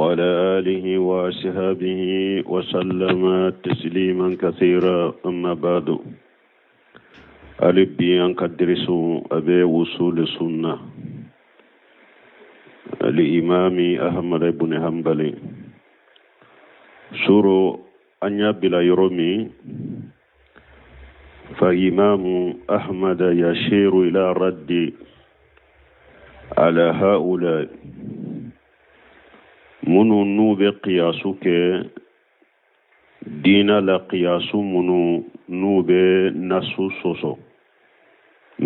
وعلى آله وأصحابه وسلم تسليما كثيرا أما بعد hali bi an ka dirisu a bɛ wusulu sunna al-imami ahmad ibn hanbali suro an y'a bila yɔrɔ min fa imamu ahmad yashiru ila raddi ala haula minnu n'u bɛ kiyasu kɛ diina la kiyasu minnu n'u bɛ nasu sɔsɔ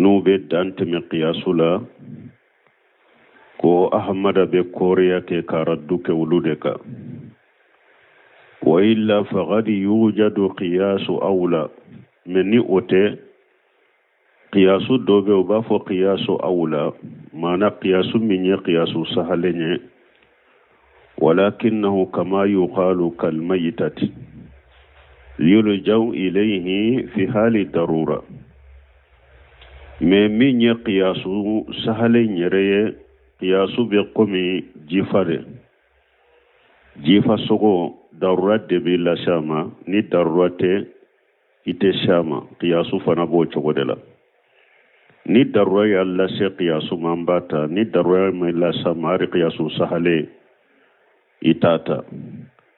n'u bɛ dan tɛmɛ kiyasu la ko ahamada bɛ kɔriya kɛ ka raddu kɛ olu de kan wa illa faqad yujadu qiyasu awla mɛ ni o tɛ Kiyasu dɔ bɛ u b'a fɔ kiyasu awla maana kiyasu min ye kiyasu sahalen ye walakinahu kama yuqalu kalmayitati yuljau ilayhi fi hali darura mɛ min ye kiyasu sahalen yɛrɛ ye kiyasu bɛ komi jifa de jifa sogo darura de b'i lase a ma ni darura tɛ i tɛ se a ma kiyasu fana b'o cogo de la ni darura y'a lase kiyasu ma an b'a ta ni darura ma lase a ma hali kiyasu sahalen i t'a ta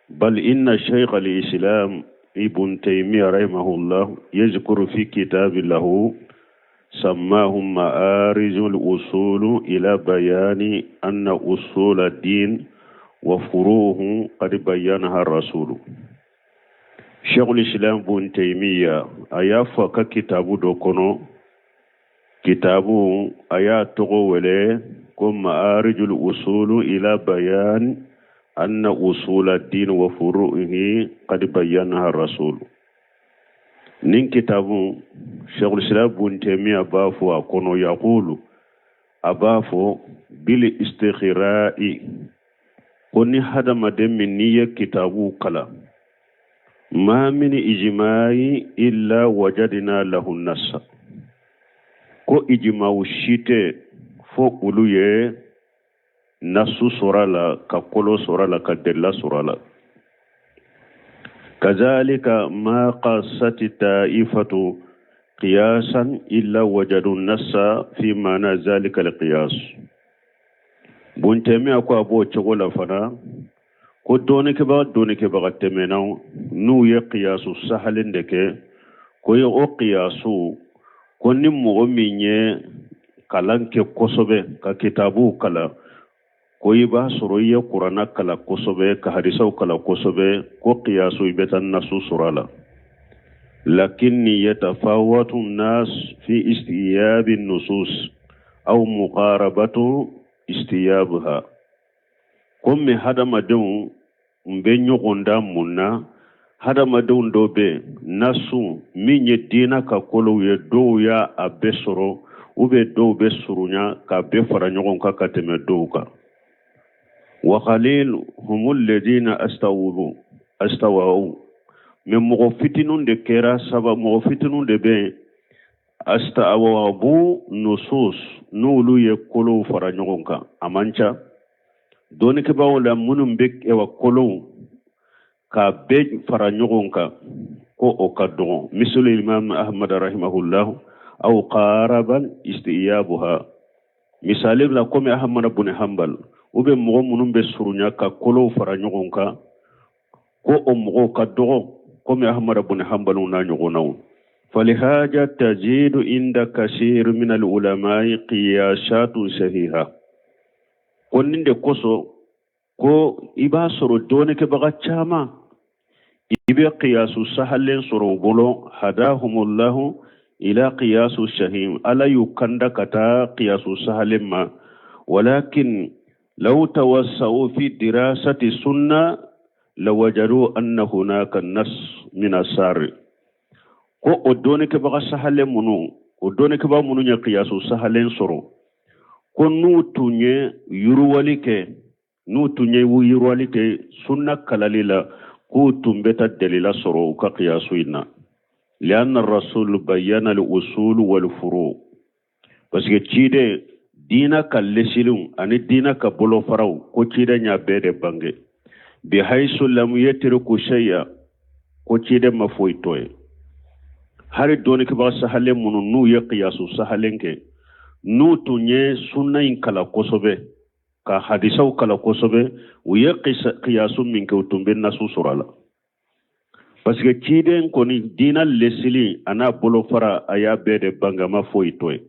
bal inna shaykh al-islam ibn taymiya rahimahullah yazkuru fi kitabi lahu سماه معارج الأصول إلى بيان أن أصول الدين وفروعه قد بينها الرسول Sheikhul Islam Bun Taymiya a y'a fɔ a ka kitabu dɔ kɔnɔ kitabu a y'a tɔgɔ wele ko ma'arijul usulu ila bayan anna usula din wa furu'ihi qad bayyanaha rasul nin kitabu Sheikhul Islam Bun Taymiya b'a fɔ a kɔnɔ yaqulu a b'a fɔ bil istikhira'i ko ni hadamaden min n'i ye kitabu kalan ma min ijma'i illa wajadina lahu nassa ko ijma'u si tɛ fo olu ye nasu sɔrɔ a la ka kolo sɔrɔ a la ka delila sɔrɔ a la kazalika ma qasati ta'ifatu qiyasan illa wajadu nassa fi ma'na zalika alqiyas Bun Taymiya ko a b'o cogo la fana ko dɔnnikɛbaga dɔnnikɛbaga tɛmɛnnaw n'u ye kiyasu sahalen de kɛ ko ye o kiyasu ko ni mɔgɔ min ye kalan kɛ kosɛbɛ ka kitabuw kalan ko i b'a sɔrɔ i ye kuranna kalan kosɛbɛ ka hadisaw kalan kosɛbɛ ko kiyasu i bɛ taa nasu sɔrɔ a la lakin yatafawatu nas fi istiyabi nusus aw muqarabatu istiyabuha komi hadamadenw bɛ ɲɔgɔn dan mun na hadamadenw dɔ bɛ nasu min ye diina ka kolow ye dɔw y'a a bɛɛ sɔrɔ u bɛ dɔw bɛ surunya k'a bɛɛ fara ɲɔgɔn kan ka tɛmɛ dɔw kan wa qalil humul ladina astawbu astawaw mɛ mɔgɔ fitininw de kɛra saba mɔgɔ fitininw de bɛ yen astawabu nusus n'olu ye kolow fara ɲɔgɔn kan a man ca dɔnnikɛbaaw la minnu bɛ ɛwa kolow k'a bɛɛ fara ɲɔgɔn kan ko o ka dɔgɔn misulu imam ahmad rahimahullah aw qaraban istiyabuha misali la komi ahmad bun hanbal u bɛ mɔgɔ minnu bɛ surunya ka kolow fara ɲɔgɔn kan ko o mɔgɔw ka dɔgɔ komi ahmada bun hanbaliw n'a ɲɔgɔnnaw falihaja tajidu inda kasir min alulamai qiyasatun sahiha ko nin de kosɔn ko i b'a sɔrɔ dɔɔnikɛbaga caman i bɛ qiyasu sahalen sɔrɔ u bolo hadahumullahu ila qiyasu sahih ala y'u kanda ka taa qiyasu sahalen ma walakin law tawassa'u fi dirasati sunna lawajadu anna hunaka nas min asari ko o dɔɔnikɛbaga sahalen minnu o dɔɔnikɛbaga minnu ye kiyasu sahalen sɔrɔ ko n'u tun ye yiriwali kɛ n'u tun ye yiriwali kɛ sunna kalali la k'u tun bɛ taa dalila sɔrɔ u ka kiyasu in na lianna rasul bayyana al usul wal furu parce que ciden diina ka lesiliw ani diina ka bolofaraw ko ciden y'a bɛɛ de bange Bihaisu lam yatruku shay'a, ko ciden ma foyi to ye. Hari dɔnnikɛbaga sahalen minnu n'u ye kiyasu sahalen kɛ, n'u tun ye sunna in kalan kosɛbɛ, ka hadisaw kalan kosɛbɛ, u ye kiyasu min kɛ, u tun bɛ nasu sɔrɔ a la. Parce que ciden kɔni diina lesili a n'a bolofara, a y'a bɛɛ de bange, a ma foyi to ye.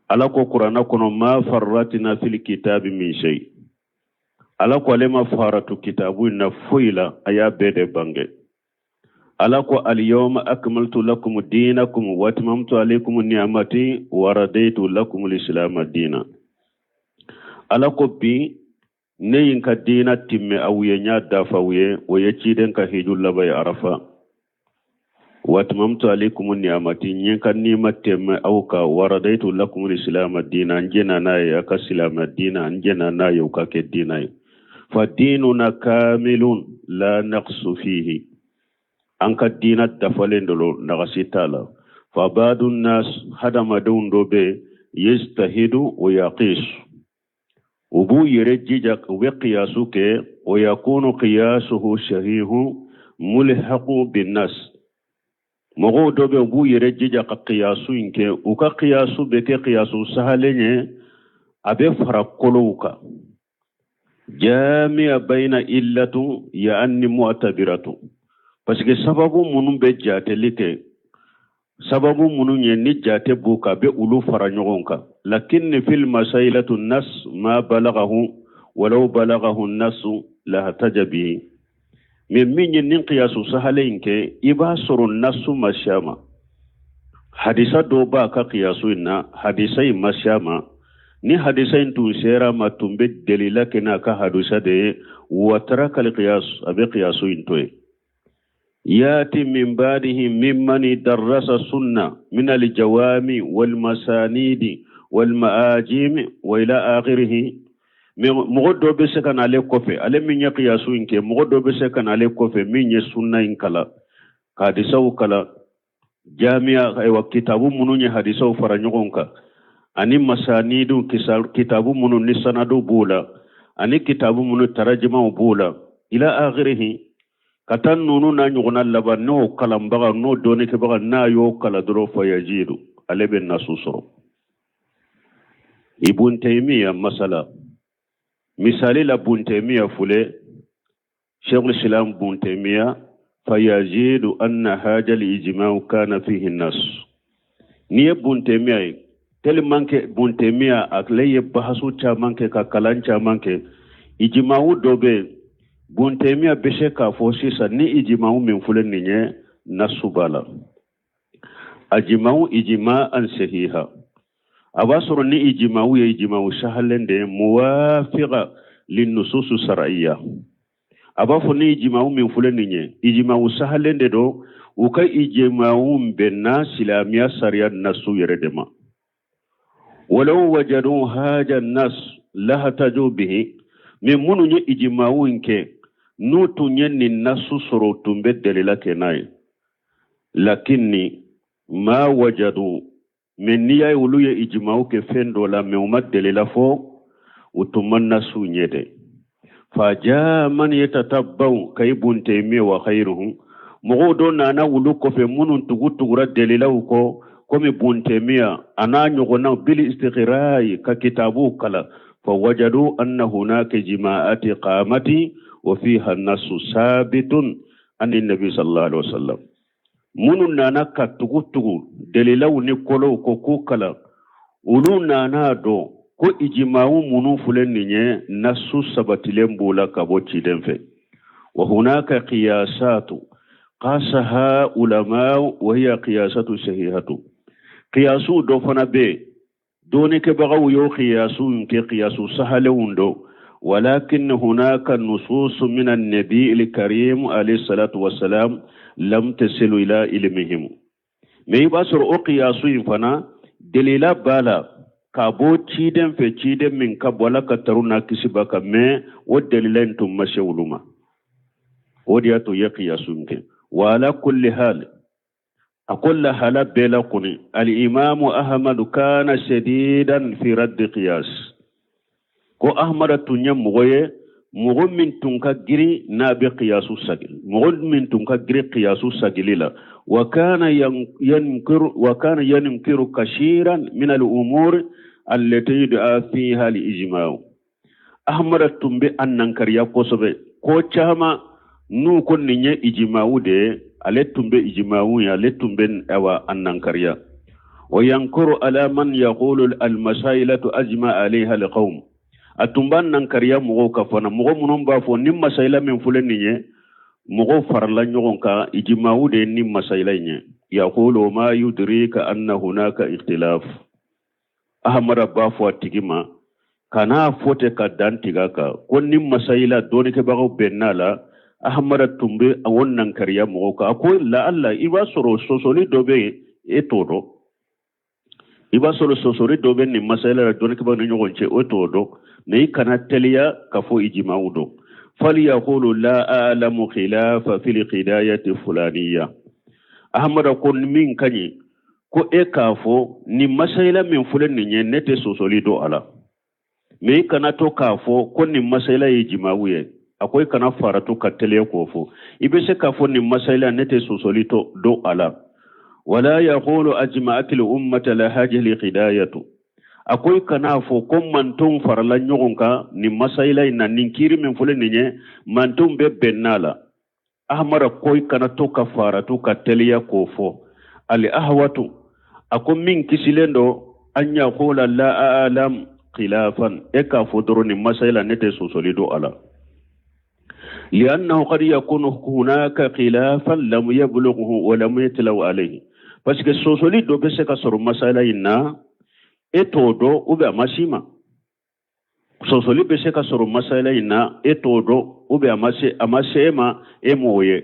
Ala ko kuranna kɔnɔ, ma farratina fil kitabi min shay. Ala ko ale ma faratu kitabu in na foyi la, a y'a bɛɛ de bange. Ala ko alyawma akmaltu lakum dinakum wa atmamtu alaykum ni'amati wa radaitu lakum al-islam dina. Ala ko bi ne ye n ka diina timmɛ aw ye, n y'a dafa aw ye. O ye ciden ka hiju laban ye Arafa. Wa atmamtu alaykum ni'amati, n ye n ka nima tɛmɛ aw kan. Wa radaitu lakum al-islam dina, n jɛnna n'a ye a ka silamɛ diina, n jɛnna n'a ye u ka kɛ diina ye. Fa dinuna kamilun la naqsu fihi, an ka diina dafalen dolo, nagasi t'a la. Fa badu nas, hadamadenw dɔ bɛ yajtahidu wa yaqis, u b'u yɛrɛ jija, u bɛ kiyasu kɛ. Wa yakunu qiyasuhu shahihu mulhaqu binnas, mɔgɔw dɔ bɛ u b'u yɛrɛ jija ka kiyasu in kɛ, u ka kiyasu bɛ kɛ kiyasu sahalen ye, a bɛ fara kolow kan. Jami'a bayna illatu ya'anni mu'tabiratu, parce que sababu minnu bɛ jateli kɛ, sababu minnu ye ni jate b'u kan, a bɛ olu fara ɲɔgɔn kan. Lakin fil masailatu nas ma balagahu, walaw balagahu nasu lahataja bihi. Mais min ye nin kiyasu sahalen in kɛ, i b'a sɔrɔ nasu ma se a ma. Hadisa dɔ b'a ka kiyasu in na, hadisa in ma se a ma. Ni hadisa in tun sera a ma, tun bɛ delila kɛ n'a ka hadisa de ye. Wa taraka al-qiyas, a bɛ kiyasu in to yen. Yati min ba'dihi mimman darasa sunna min al-jawami wal masanidi wal ma'ajim wa ila akhirih. Mɔgɔ dɔ bɛ se ka na ale kɔfɛ, ale min ye kiyasu in kɛ, mɔgɔ dɔ bɛ se ka na ale kɔfɛ min ye sunna in kalan, ka hadisaw kalan, jamiya, ayiwa, kitabu minnu ye hadisaw fara ɲɔgɔn kan, ani masanidu, kitabu minnu ni sanadu b'o la, ani kitabu minnu tarajimaw b'o la, ila akhirihi, ka taa ninnu n'a ɲɔgɔnna laban. N'o kalanbaga, n'o dɔnnikɛbaga, n'a y'o kalan dɔrɔn, fayajidu, ale bɛ nasu sɔrɔ. Ibn Taymiya masala, misali la, Ibn Taymiya fule, Sheikhul Islam Ibn Taymiya, fayajidu anna haja al-ijma' kana fihi nas. N'i ye Ibn Taymiya ye, tellement que Ibn Taymiya ale ye bahasu caman kɛ, ka kalan caman kɛ, ijma'u dɔ bɛ yen, Ibn Taymiya bɛ se k'a fɔ sisan ni ijma'u min filɛ nin ye, nasu b'a la. Ajma'u ijma'an sahiha, a b'a sɔrɔ ni ijma'u ye ijma'u sahalen de ye, muwafiqa linnususu sar'iyya. A b'a fɔ ni ijma'u min filɛ nin ye, ijma'u sahalen de don, u ka ijma'u bɛnna silamɛya sariya nasu yɛrɛ de ma. Walaw wajadu haja nas lahataju bihi, mais minnu ye ijma'u in kɛ, n'u tun ye nin nasu sɔrɔ, tun bɛ delila kɛ n'a ye. Lakinni ma wajadu, mais n'i y'a ye olu ye ijma'u kɛ fɛn dɔ la, mais u ma delila fɔ, u tun ma nasu ɲɛ dɛ. Fa jaa man yatatabbau ka Ibn Taymiya wa khayruhum, mɔgɔw dɔ nana olu kɔfɛ minnu tugu tugura delilaw kɔ, komi Ibn Taymiya a n'a ɲɔgɔnnaw, bil istiqra'i, ka kitabuw kalan, fa wajadu anna hunaka jima'ati qamati wa fiha nasu sabitun ani nabi sallallahu alaihi wasallam. Minnu nana ka tugu tugu delilaw ni kolow ko k'u kalan, olu nana dɔn ko ijimawu minnu filɛ nin ye, nasu sabatilen b'o la ka bɔ ciden fɛ. Wa hunaka qiyasatu qasaha ulama wa hiya qiyasatu sahihatu. Qiyasu dɔ fana bɛ yen, dɔnnikɛbagaw y'o qiyasu in kɛ, qiyasu sahalenw don. Walakin hunaka nusus min an-nabi al-karim alayhi salatu wassalam lam tasilu ila ilmihim. Mais i b'a sɔrɔ o qiyasu in fana delila b'a la ka bɔ ciden fɛ, ciden min ka bɔ, Ala ka taru n'a kisi b'a kan, mais o delila in tun ma se olu ma. O de y'a to u ye qiyasu in kɛ. Wa ala kulli hal, a ko lahala bɛɛ la kɔni, alimamu Ahmadu kana shadidan fi raddi qiyas, ko Ahmada tun ye mɔgɔ ye Mɔgɔ min tun ka girin n'a bɛ kiyasu sagi, mɔgɔ min tun ka girin kiyasu sagili la, wa kana yankiru, wa kana yankiru kasiran min al umur allati yud'a fiha al ijma'u. Ahmada tun bɛ a nankariya kosɛbɛ ko caman n'u ko nin ye ijima'u de ye, ale tun bɛ ijima'u ye, ale tun bɛ awa a nankariya. Wa yankuru ala man yaqulu al masailatu ajma alayha al qawm. A tun b'a nankariya mɔgɔw kan fana, mɔgɔ minnu b'a fɔ ni masayila min filɛ nin ye, mɔgɔw farala ɲɔgɔn kan, ijimawu de ye ni masayila in ye. Yaqulu ma yudrika anna hunaka ikhtilaf. Ahamada b'a fɔ a tigi ma, kan'a fɔ ten ka dan tigɛ a kan ko ni masayila dɔnnikɛbagaw bɛnn'a la. Ahamada tun bɛ o nankariya mɔgɔw kan. A ko laala i b'a sɔrɔ sɔsɔli dɔ bɛ yen, e t'o dɔn. I b'a sɔrɔ sɔsɔli dɔ bɛ nin masayila la dɔnnikɛbagaw ni ɲɔgɔn cɛ, o t'o dɔn. Mɛ i kana teliya k'a fɔ ijimaw don. Faliyaqulu la a'lamu khilafa fil hidayati fulaniya. Ahamada ko min ka ɲi, ko e k'a fɔ nin masayila min filɛ nin ye, ne tɛ sɔsɔli dɔn a la. Mɛ i kana to k'a fɔ ko nin masayila ye jimawu ye. A ko i kana faratu ka teliya k'o fɔ. I bɛ se k'a fɔ nin masayila ne tɛ sɔsɔli to dɔn a la. Wala yaqulu ajma'atil ummata ala hadhihi hidayatu. A ko i kana fɔ ko mantonw farala ɲɔgɔn kan nin masayila in na, nin kiiri min filɛ nin ye, mantonw bɛɛ bɛnn'a la. Ahmada ko i kana to ka faratu ka teliya k'o fɔ. Ali ahwatu, a ko min kisilen don, an yaqula la a'lam khilafan, e k'a fɔ dɔrɔn nin masayila ne tɛ sɔsɔli dɔn a la. Li'annahu qad yakunu hunaka khilafan lam yablughu wa lam yatlaw alayhi. Parce que sɔsɔli dɔ bɛ se ka sɔrɔ masayila in na, e t'o dɔn ou bien a ma s'i ma. Sɔsɔli bɛ se ka sɔrɔ masayila in na, e t'o dɔn ou bien a ma se e ma, e m'o ye.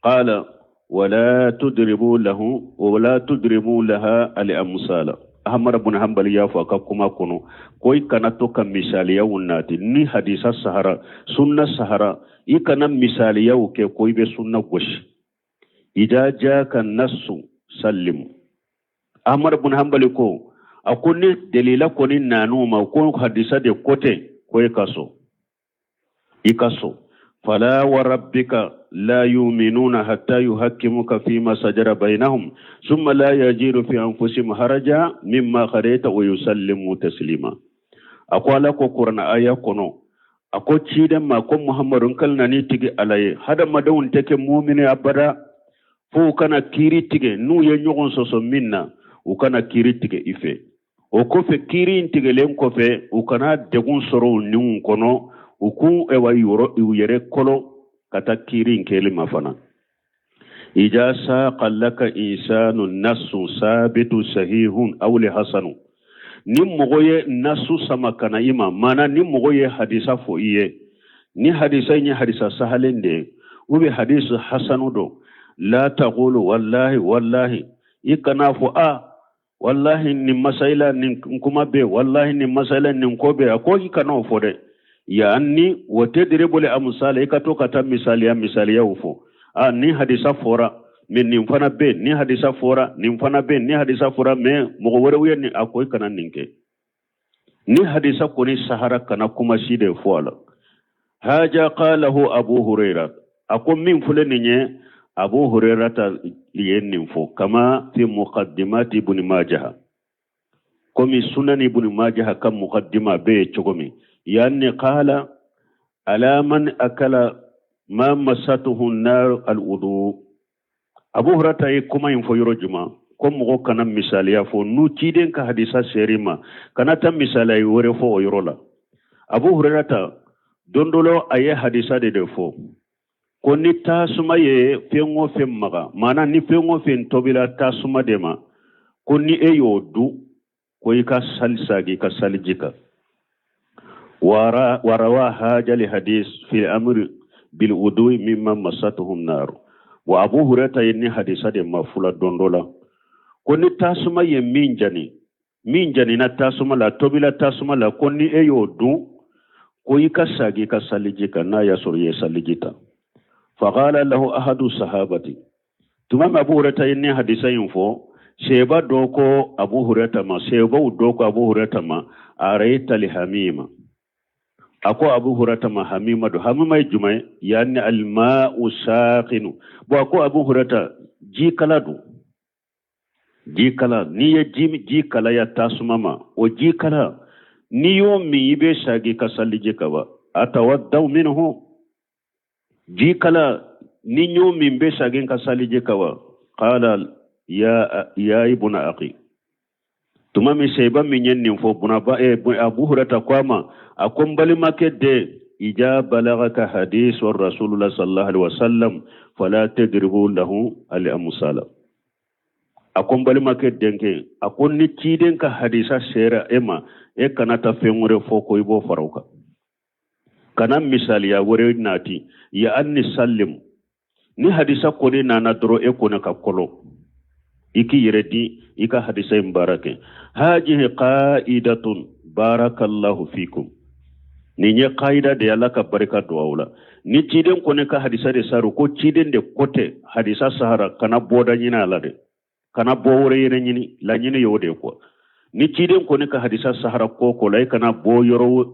Qala wala tudribu lahu wala tudribu laha al amsala. Ahmad ibn Hanbal y'a fɔ a ka kuma kɔnɔ ko i kana to ka misaliyaw nati ni hadisa sahara, sunna sahara, i kana misaliyaw kɛ ko i bɛ sunna gosi. Ida jaka nasu sallimu. Ahmad ibn Hanbal ko, a ko ni delila kɔni nan'u ma ko hadisa de ko ten, ko e ka sɔn, i ka sɔn. Fala wa rabbika la yu'minuna hatta yuhakkimuka fima sajara bainahum summa la yajidu fi anfusihim haraja mimma qadaita wa yusallimu taslima. A ko Ala ko kuranɛ aya kɔnɔ, a ko ciden ma ko Muhammadu, n kalina n'i tigi Ala ye, hadamadenw tɛ kɛ mumini abada fo u kana kiiri tigɛ n'u ye ɲɔgɔn sɔsɔ min na, u kana kiiri tigɛ i fɛ. O kɔfɛ, kiiri in tigɛlen kɔfɛ, u kana degun sɔrɔ u niw kɔnɔ, u k'u ewa yɔrɔ u yɛrɛ kɔlɔ ka taa kiiri in kɛli ma fana. Ija saqa laka insanu nasu sabitu sahihun aw li hasanu. Ni mɔgɔ ye nasu sama ka na i ma, maana ni mɔgɔ ye hadisa fɔ i ye, ni hadisa in ye hadisa sahalen de ye ou bien hadisa hasanu don, la taqulu wallahi wallahi, i kana fɔ a wallahi nin masayila nin kuma bɛ, wallahi nin masayila nin ko bɛ. A ko i kana o fɔ dɛ. Yaani wa tadribu li amsal, i ka to ka taa misaliya misaliyaw fɔ. A ni hadisa fɔra mɛ nin fana bɛ, ni hadisa fɔra nin fana bɛ, ni hadisa fɔra mɛ mɔgɔ wɛrɛw ye nin. A ko i kana nin kɛ. Ni hadisa kɔni sahara, kana kuma si de fɔ a la. Haja qalahu Abu Huraira. A ko min filɛ nin ye, Abu Huraira ta ye nin fɔ, kama fi muqaddimati Ibn Majah, komi Sunan Ibn Majah ka muqaddima bɛ yen cogo min. Yani qala ala man akala ma masatuhu nar al wudu. Abu Hurata ye kuma in fɔ yɔrɔ juma ko mɔgɔ kana misaliya fɔ n'u ciden ka hadisa seri ma, kana ta misaliya wɛrɛ fɔ o yɔrɔ la. Abu Hurairata don dɔ la, a ye hadisa de fɔ ko ni tasuma ye fɛn o fɛn maga, maana ni fɛn o fɛn tobila tasuma de ma, ko ni e y'o du, ko i ka sali sagi ka saliji kan. Warawa haja li hadis fi amri bil wudui mimma masatuhum nar. Wa Abu Hurairata ye ni hadisa de ma fula don dɔ la ko ni tasuma ye min jani, min janina tasuma la, tobila tasuma la, ko ni e y'o dun, ko i ka sagi ka saliji kan n'a y'a sɔrɔ i ye saliji ta. Faqala lahu ahadu sahabati. Tuma min Abu Hurairata ye ni hadisa in fɔ, seba dɔ ko Abu Hurairata ma, sebaw dɔ ko Abu Hurairata ma, araita lihamima. A ko Abu Hurata ma hamima don. Hamima ye jumɛn ye? Yani alma'u sakhinu. Bon, a ko Abu Hurata, ji kala don. Ji kala, n'i ye ji kalaya tasuma ma, o ji kala, n'i y'o min, i bɛ sagi ka saliji kan wa? Atawaddau minhu, ji kala, ni n y'o min, n bɛ sagin ka saliji kan wa? Qala ya ibuna akhi. Tuma min Seiba min ye nin fɔ, bunaba Abu Hurata ko a ma, a ko n balimakɛ den, ija balagaka hadisu rasulullah sallallahu alaihi wasallam fala tadribu lahu al amsala. A ko n balimakɛ denkɛ, a ko ni ciden ka hadisa sera e ma, e kana taa fɛn wɛrɛ fɔ ko i b'o fara o kan, kana misaliya wɛrɛ nati. Ya anni sallim, ni hadisa kɔni nana dɔrɔn, e kɔni ka kɔlɔ, i k'i yɛrɛ di, i ka hadisa in baara kɛ. Hajihi qa'idatun barakallahu fikum. Nin ye qaida de ye, Ala ka barika don aw la. Ni ciden kɔni ka hadisa de saru, ko ciden de ko tɛ hadisa sahara, kana bɔda ɲini a la dɛ, kana bɔ wɛrɛ yɛrɛ ɲini. Laɲini y'o de ye quoi. Ni ciden kɔni ka hadisa sahara ko ko la, i kana bɔ yɔrɔ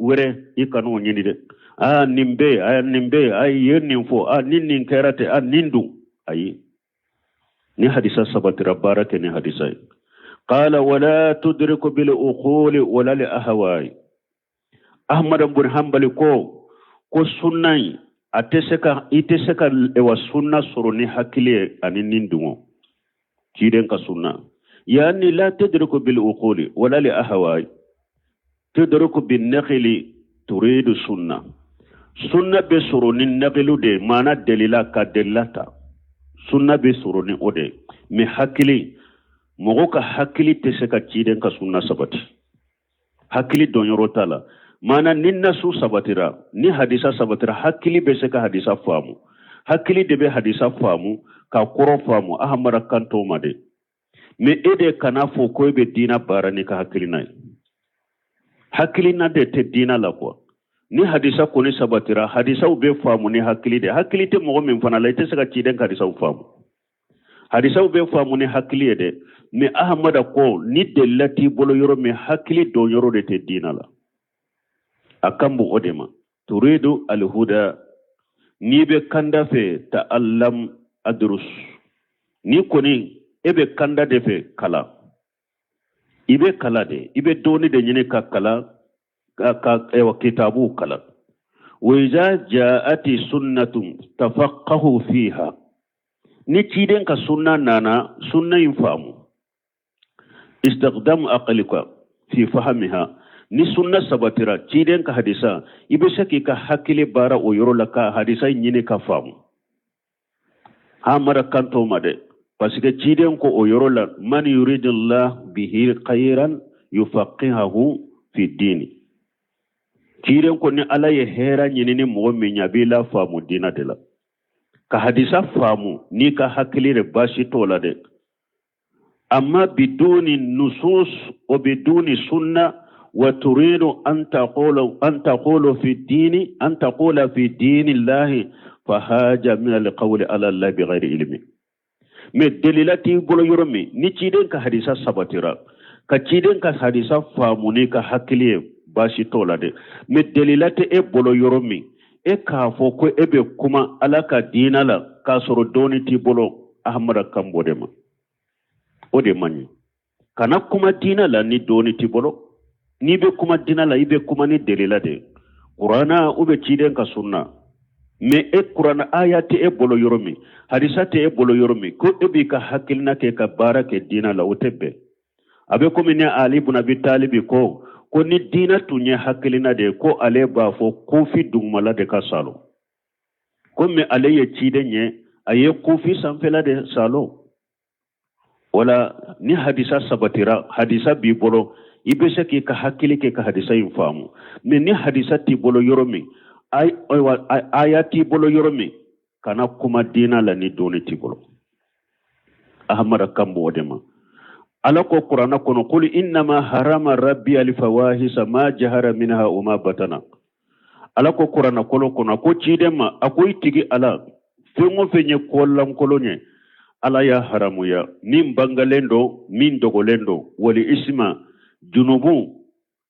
wɛrɛ, i kana o ɲini dɛ. Aa, nin bɛ aa, nin bɛ a ye nin fɔ, aa, ni nin kɛra ten, aa, nin dun, ayi. Ni hadisa sabatira, baara kɛ ni hadisa ye. Qala wala tudriku bil uquli wala li ahwai. Ahmad bun Hanbali ko sunna in, a tɛ se ka, i tɛ se ka ewa sunna sɔrɔ ni hakili ye ani ni dungɔ. Ciden ka sunna, yani la tudriku bil uquli wala li ahwai, tudriku bin naqli. Turidu sunna, sunna bɛ sɔrɔ ni naqilu de, maana delila ka delila ta, sunna bɛ sɔrɔ ni o de. Mais hakili, mɔgɔ ka hakili tɛ se ka ciden ka sunna sabati, hakili dɔnyɔrɔ t'a la. Maana ni nasu sabatira, ni hadisa sabatira, hakili bɛ se ka hadisa faamu, hakili de bɛ hadisa faamu ka kɔrɔ faamu. Ahamada kan t'o ma dɛ. Mais e de kana fɔ ko e bɛ diina baara n'i ka hakilina ye. Hakilina de tɛ diina la quoi. Ni hadisa kɔni sabatira, hadisaw bɛ faamu ni hakili de. Hakili tɛ mɔgɔ min fana la, i tɛ se ka ciden ka hadisaw faamu. Hadisaw bɛ faamu ni hakili ye dɛ. Mais Ahamada ko ni delila t'i bolo yɔrɔ min, hakili dɔn yɔrɔ de tɛ diina la. A kan b'o o de ma. Turidu alhuda, n'i bɛ kanda fɛ, ta'allam adrus. Ni kɔni e bɛ kanda de fɛ, kalan. I bɛ kalan de, i bɛ dɔɔni de ɲini ka kalan, ka ewa kitabu kalan. Wa iza ja'ati sunnatun tafaqahu fiha, ni ciden ka sunna nana, sunna in faamu. Istikdam aqlika fi fahamiha, ni sunna sabatira, ciden ka hadisa, i bɛ se k'i ka hakili baara o yɔrɔ la ka hadisa ɲini ka faamu. Hamara kan t'o ma dɛ, parce que ciden ko o yɔrɔ la, man yuridillah bihi khairan yufaqihahu fi dini. Ciden ko ni Ala ye hɛrɛ ɲini ni mɔgɔ min ye, a b'i la faamu diina de la. Ka hadisa faamu n'i ka hakili de, baasi t'o la dɛ. Amma biduni nusus wa biduni sunna wa turidu an taqulu fi dini, an taqula fi dini llahi, fa haja min alqawli ala Allah bighairi ilmi. Mais delila t'i bolo yɔrɔ min, ni ciden ka hadisa sabatira, ka ciden ka hadisa faamu n'i ka hakili ye, baasi t'o la dɛ. Mais delila tɛ e bolo yɔrɔ min, e k'a fɔ ko e bɛ kuma Ala ka diina la k'a sɔrɔ dɔɔni t'i bolo, Ahamada kan b'o de ma. O de man ɲi. Kana kuma diina la ni dɔɔni t'i bolo. N'i bɛ kuma diina la, i bɛ kuma ni delila de, Kurana u bɛ ciden ka sunna. Mais e Kurana aya tɛ e bolo yɔrɔ min, hadisa tɛ e bolo yɔrɔ min, ko e b'i ka hakilina kɛ ka baara kɛ diina la, o tɛ bɛn. A bɛ komi ni Ali bun Abi Talibi ko ni diina tun ye hakilina de ye, ko ale b'a fɔ kofi dugumala de ka salo. Komi ale ye ciden ye, a ye kofi sanfɛla de salo. Wala ni hadisa sabatira, hadisa b'i bolo, i bɛ se k'i ka hakili kɛ ka hadisa in faamu. Mais ni hadisa t'i bolo yɔrɔ min, ayiwa, aya t'i bolo yɔrɔ min, kana kuma diina la ni dɔɔni t'i bolo. Ahamada kan b'o de ma. Ala ko Kurana kɔnɔ, qul innama harama rabbi alfawahisa ma jahara minha wa ma batana. Ala ko Kurana kolo kɔnɔ, ko ciden ma, a ko i tigi Ala, fɛn o fɛn ye ko lankolon ye, Ala y'a haramuya, min bangalen don, min dogolen don. Wali isima, junubu.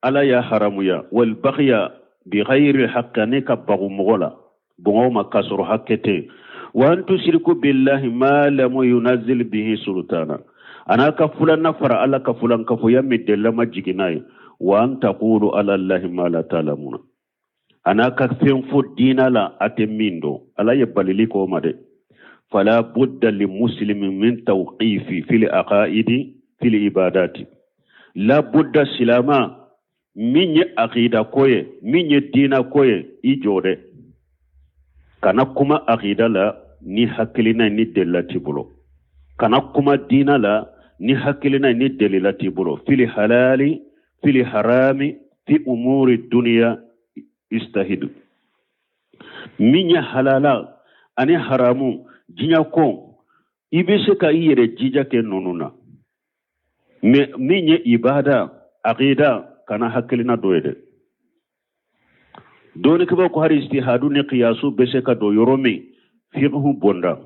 Ala y'a haramuya. Wal baghya bi ghayri haqqi, ani ka bagu mɔgɔ la, bɔngɔw ma k'a sɔrɔ hakɛ tɛ. Wa an tusiriku billahi ma lam yunazil bihi sultana, an'a ka fulanna fara Ala ka fulankafoya min delila ma jigin n'a ye. Wa an taqulu ala Allahi ma la ta'lamuna, an'a ka fɛn fɔ diina la a tɛ min dɔn. Ala ye balili k'o ma dɛ. Fala budda li muslimin min tawqifi fil aqaidi fil ibadati. La budda silama min ye aqida ko ye, min ye diina ko ye, i jɔ dɛ, kana kuma aqida la ni hakilina ni delila t'i bolo, kana kuma diina la ni hakilina ni delila t'i bolo. Fili halali fili harami fi umuri duniya istahidu, min ye halala ani haramu diɲɛ ko, i bɛ se ka i yɛrɛ jija kɛ ninnu na. Mais min ye ibada, aqida, kana hakilina dɔ ye dɛ. Dɔnnikɛbaaw ko hari istihadu ni kiyasu bɛ se ka don yɔrɔ min, fiqhu bonda,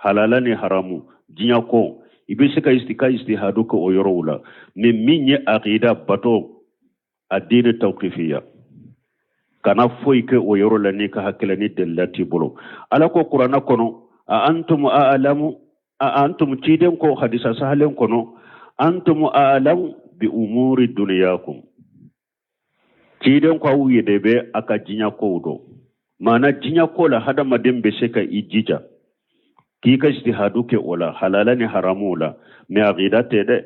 halala ni haramu diɲɛ ko, i bɛ se ka ka istihadu kɛ o yɔrɔw la. Mais min ye aqida, bato, a diini tawqifiya, kana foyi kɛ o yɔrɔ la n'i ka hakilina ni delila t'i bolo. Ala ko kuranna kɔnɔ, a antum a'lamu, a antum, ciden ko hadisa sahalen kɔnɔ, antum a'lamu bi umuri duniyakum. Ciden ko aw yɛrɛ bɛ a ka diɲɛ kow dɔn. Maana diɲɛ ko la, hadamaden bɛ se ka i jija k'i ka istihadu kɛ o la, halala ni haramu la. Mais aqida tɛ dɛ,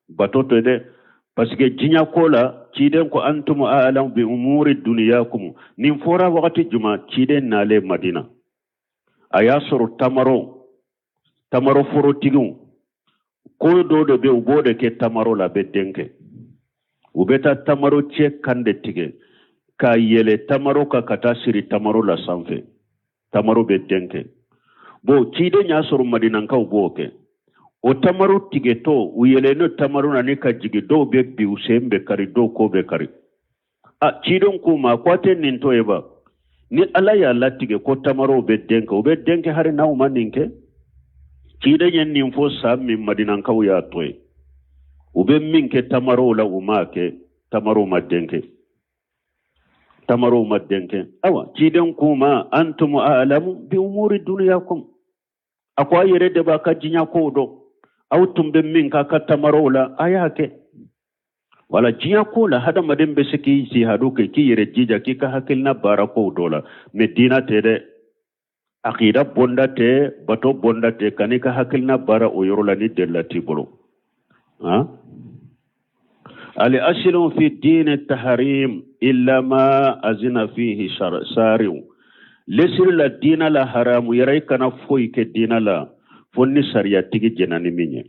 bato tɛ dɛ, parce que diɲɛ ko la, ciden ko antum a'lamu bi umuri duniyakum. Nin fɔra wagati juma? Ciden nalen Madina, a y'a sɔrɔ tamaro forotigiw ko dɔw de bɛ, u b'o de kɛ tamaro la, a bɛ den kɛ. U bɛ taa tamaro cɛ kan de tigɛ ka yɛlɛ tamaro kan ka taa siri tamaro la sanfɛ, tamaro bɛ den kɛ. Bon, ciden y'a sɔrɔ madinankaw b'o kɛ. O tamaro tigɛtɔ, u yɛlɛnnen tamaro na ni ka jigin, dɔw bɛ bin, u sen bɛ kari, dɔw kɔ bɛ kari. A ciden k'u ma ko a tɛ nin to ye ba, ni Ala y'a latigɛ ko tamarow bɛ den kɛ, u bɛ den kɛ hari n'aw ma nin kɛ. Ciden ye nin fɔ san min, madinankaw y'a to yen, u bɛ min kɛ tamarow la, u m'a kɛ, tamarow ma den kɛ, tamarow ma den kɛ. Awa, ciden k'u ma antum a'lamu bi umuri duniyakum, a ko a yɛrɛ de b'a ka diɲɛ kow dɔn, aw tun bɛ min k'a ka tamarow la, a y'a kɛ. Wala diɲɛ ko la, hadamaden bɛ se k'i jihadu kɛ, k'i yɛrɛ jija k'i ka hakilina baara kow dɔ la. Mais diina tɛ dɛ, akida bonda tɛ, bato bonda tɛ, kan'i ka hakilina baara o yɔrɔ la ni delila t'i bolo. Ali asilu fi diini taharim illa ma azina fihi sariw. Lesiri la diina la haramu yɛrɛ, i kana foyi kɛ diina la fo ni sariyatigi jɛnna ni min ye.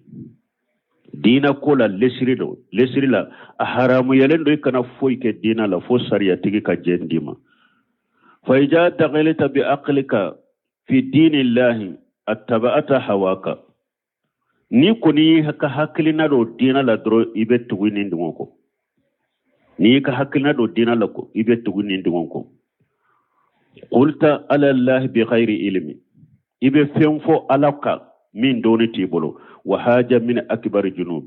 Diina ko la lesiri don, lesiri la a haramuyalen don, i kana foyi kɛ diina la fo sariyatigi ka jɛn d'i ma. Fa ija dagalita bi aqlika fi diini llahi attaba'ata hawaka, n'i kɔni y'i ka hakilina don diina la dɔrɔn, i bɛ tugu nin dungɔ kɔ. N'i y'i ka hakilina don diina la ko, i bɛ tugu nin dungɔ kɔ. Qulta ala llahi bi ghayri ilmi, i bɛ fɛn fɔ Ala kan min dɔnni t'i bolo. Wa haja min akbari junub,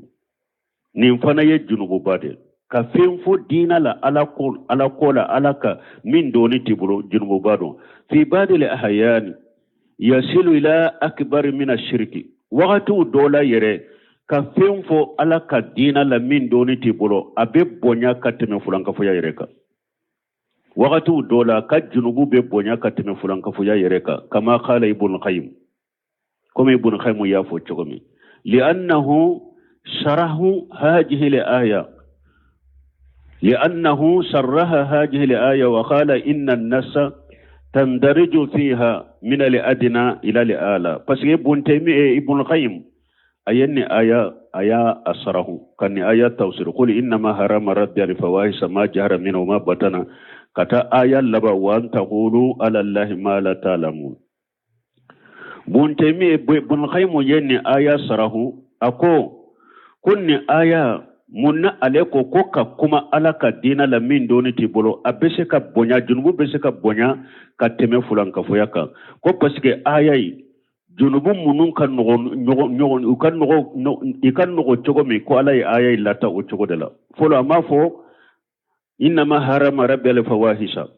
nin fana ye junububa de, ka fɛn fɔ diina la, Ala ko, Ala ko la, Ala ka min dɔnni t'i bolo, junububa don. Fi badil ahyani yasilu ila akbari min ashiriki, wagatiw dɔ la yɛrɛ, ka fɛn fɔ Ala ka diina la min dɔnni t'i bolo, a bɛ bonya ka tɛmɛ fulankafoya yɛrɛ kan. Wagatiw dɔ la, ka junubu bɛ bonya ka tɛmɛ fulankafoya yɛrɛ kan. Kama qala Ibn Qayyim, komi Ibn Qayyim y'a fɔ cogo min, li'annahu sarahu hadhihi al-aya, li'annahu sarraha hadhihi al-aya wa qala inna an-nasa tandariju fiha min al-adna ila al-ala. Parce que Ibn Taymi, Ibn Qayyim a ye nin aya, a y'a a sarahu ka nin aya tafsir, qul innama harama rabbi al-fawahisa ma jahara minha wa ma batana, ka taa aya laban, wa an taqulu ala allahi ma la ta'lamun. Ibn Taymi, Ibn Qayyim ye nin aya sarahu, a ko nin aya mun na ale ko ka kuma Ala ka diina la min dɔnni t'i bolo, a bɛ se ka bonya, junubu bɛ se ka bonya ka tɛmɛ fulankafoya kan. Ko parce que aya yi, junubu minnu ka nɔgɔ ɲɔgɔn, u ka nɔgɔ, i ka nɔgɔ cogo min, ko Ala ye aya yi lata o cogo de la. Fɔlɔ, a m'a fɔ Innama harama rabbi alfawahisa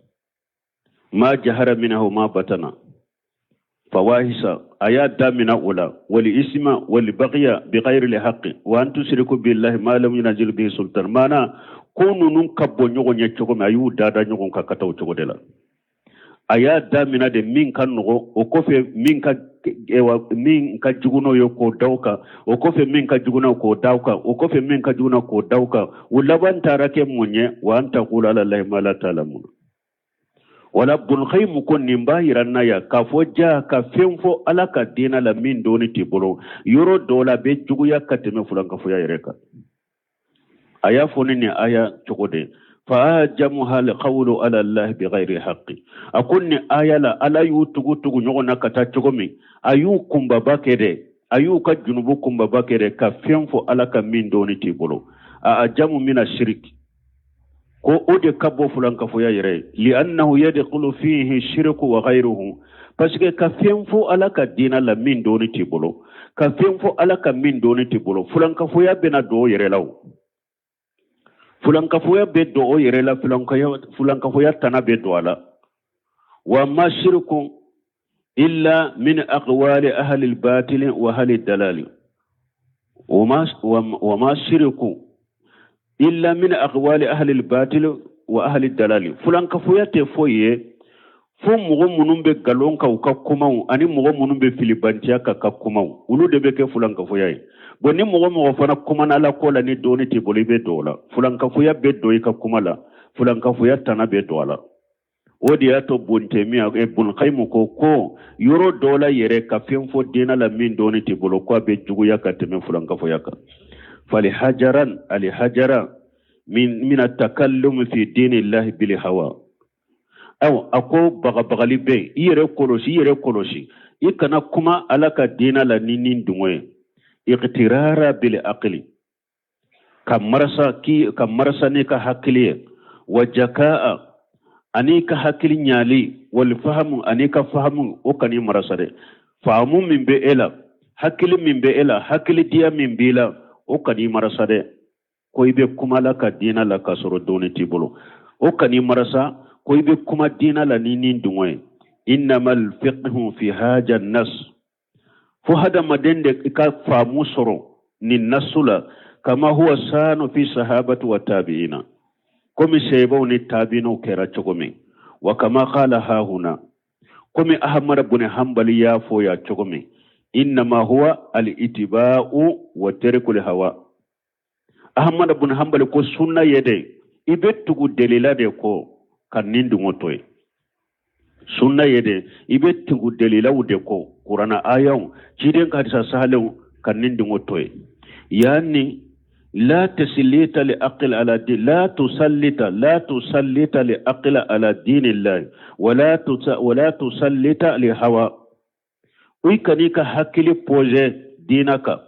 ma jahara minha wa ma batana. Fawahisa a y'a damina o la, wali isima wali bagiya bi ghayri lhaqqi wa an tusriku billahi ma lam yunazil bihi sultan. Maana ko ninnu ka bɔ ɲɔgɔn ɲɛ cogo min, a y'u dada ɲɔgɔn kan ka taa o cogo de la. A y'a damina de min ka nɔgɔ, o kɔfɛ min ka jugu n'o ye k'o da o kan, o kɔfɛ min ka jugu n'o k'o da o kan, o kɔfɛ min ka jugu n'o k'o da o kan. O laban taara kɛ mun ye? Wa an taqulu ala llahi ma la ta'lamuna. Wala Bun Qayyim ko nin b'a yira n na yan k'a fɔ ja ka fɛn fɔ Ala ka diinɛ la min dɔnni t'i bolo, yɔrɔ dɔw la a bɛ juguya ka tɛmɛ fulankafoya yɛrɛ kan. A y'a fɔ ni nin aya cogo de fa ajamuha alqawlu ala allahi bighayri haqqi. A ko nin aya la, Ala y'u tugu tugu ɲɔgɔn na ka taa cogo min, a y'u kunbaba kɛ dɛ, a y'u ka junubu kunbaba kɛ dɛ, ka fɛn fɔ Ala ka min dɔnni t'i bolo. A ajamu mina shiriki, ko o de ka bon fulankafoya yɛrɛ ye. Li'annahu yadkhulu fihi shirku wa ghayruhu, parce que ka fɛn fɔ Ala ka diina la min dɔnni t'i bolo, ka fɛn fɔ Ala ka min dɔnni t'i bolo, fulankafoya bɛna don o yɛrɛ la. O fulankafoya bɛ don o yɛrɛ la, fulankafoya tana bɛ don a la. Wa ma shirku illa min aqwali ahli al-batili wa ahli dalali, wa ma shirku illa min aqwali ahli al-batili wa ahli dalali. Fulankafoya tɛ foyi ye fo mɔgɔ minnu bɛ nkalon kan u ka kumaw, ani mɔgɔ minnu bɛ filibantiya ka ka kumaw, olu de bɛ kɛ fulankafoya ye. Bon, ni mɔgɔ mɔgɔ fana kumana Ala ko la ni dɔnni t'i bolo, i bɛ don o la. Fulankafoya bɛ don i ka kuma la, fulankafoya tana bɛ don a la. O de y'a to Bun Taymiya, Bun Qayyim ko yɔrɔ dɔw la yɛrɛ, ka fɛn fɔ diinɛ la min dɔnni t'i bolo, ko a bɛ juguya ka tɛmɛ fulankafoya kan. Fali hajaran ali hajara min atakallum fi dinillahi bil hawa. Awa, a ko bagabagali bɛ yen. I yɛrɛ kɔlɔsi, i yɛrɛ kɔlɔsi, i kana kuma Ala ka diinɛ la ni nin dungɔ ye. Iqtirara bil aqli, ka marasa ki ka marasa n'i ka hakili ye, wa jakaa, ani ka hakili ɲali, wal fahamu, ani ka fahamu, o kan'i marasa dɛ. Faamu min bɛ e la, hakili min bɛ e la, hakili diya min b'i la, o kan'i marasa dɛ, ko i bɛ kuma la ka diinɛ la k'a sɔrɔ dɔnni t'i bolo. O kan'i marasa ko i bɛ kuma diinɛ la ni nin dungɔ ye. Innamal fiqhu fi haja nas, fo hadamaden de ka faamu sɔrɔ nin nasu la, kama huwa sanu fi sahabati wa tabi'ina, komi sahabaw ni tabi'inaw kɛra cogo min. Wa kama qala hahuna, komi Ahmad bun Hanbali y'a fɔ ya cogo min, innama huwa al itiba'u wa tarikul hawa. Ahmad bun Hanbali ko sunna ye de i bɛ tugu delila de kɔ ka nin dungɔ to yen. Sunna ye de i bɛ tugu delilaw de kɔ, kurana ayaw, ciden ka hadisa sahalenw, ka nin dungɔ to yen. Yani la taslita li aql ala din, la tusallita, la tusallita li aql ala dinillahi, wala tusallita li hawa. I kan'i ka hakili pose diina kan,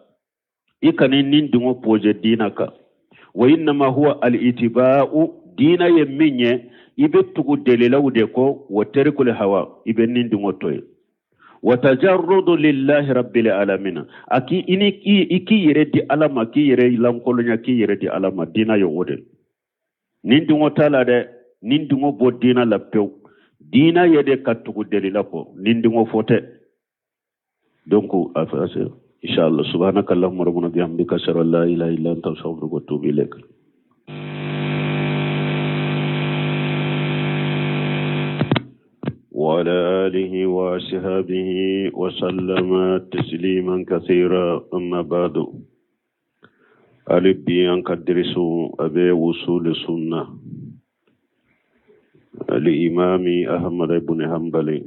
i kan'i nin dungɔ pose diina kan. Wa innama huwa al itiba'u, diina ye min ye, i bɛ tugu delilaw de kɔ, wa tarikul hawa, i bɛ nin dungɔ to yen. Wa tajarrudu lillahi rabbil alamin, a k'i i ni i k'i yɛrɛ di Ala ma, k'i yɛrɛ lankolonya, k'i yɛrɛ di Ala ma. Diina ye o de. Nin dungɔ t'a la dɛ, nin dungɔ bɔ diina la pewu. Diina ye de ka tugu delila kɔ, nin dungɔ fɔ tɛ. Donc a fɛ, inshallah, subhanaka allahumma rabbana bihamdika, ashhadu an la ilaha illa anta, astaghfiruka wa atubu ilaik. وعلى آله وأصحابه وسلم تسليما كثيرا. أما بعد، hali bi an ka dirisu a bɛ wusuli sunna al-imami Ahmad ibn Hanbali.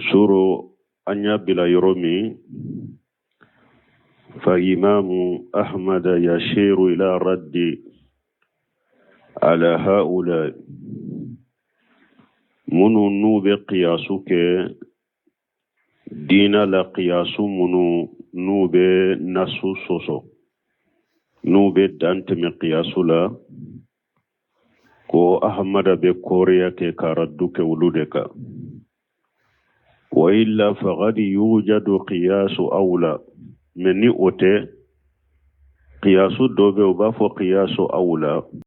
Suro an y'a bila yɔrɔ min, fa imamu Ahmad yashiru ila raddi ala haula, minnu n'u bɛ kiyasu kɛ diina la, kiyasu minnu n'u bɛ nasu sɔsɔ, n'u bɛ dan tɛmɛ kiyasu la, ko Ahamada bɛ kɔriya kɛ ka raddu kɛ olu de kan. Wa illa faqad yujadu qiyasu awla, mɛ ni o tɛ, kiyasu dɔ bɛ, u b'a fɔ kiyasu awla.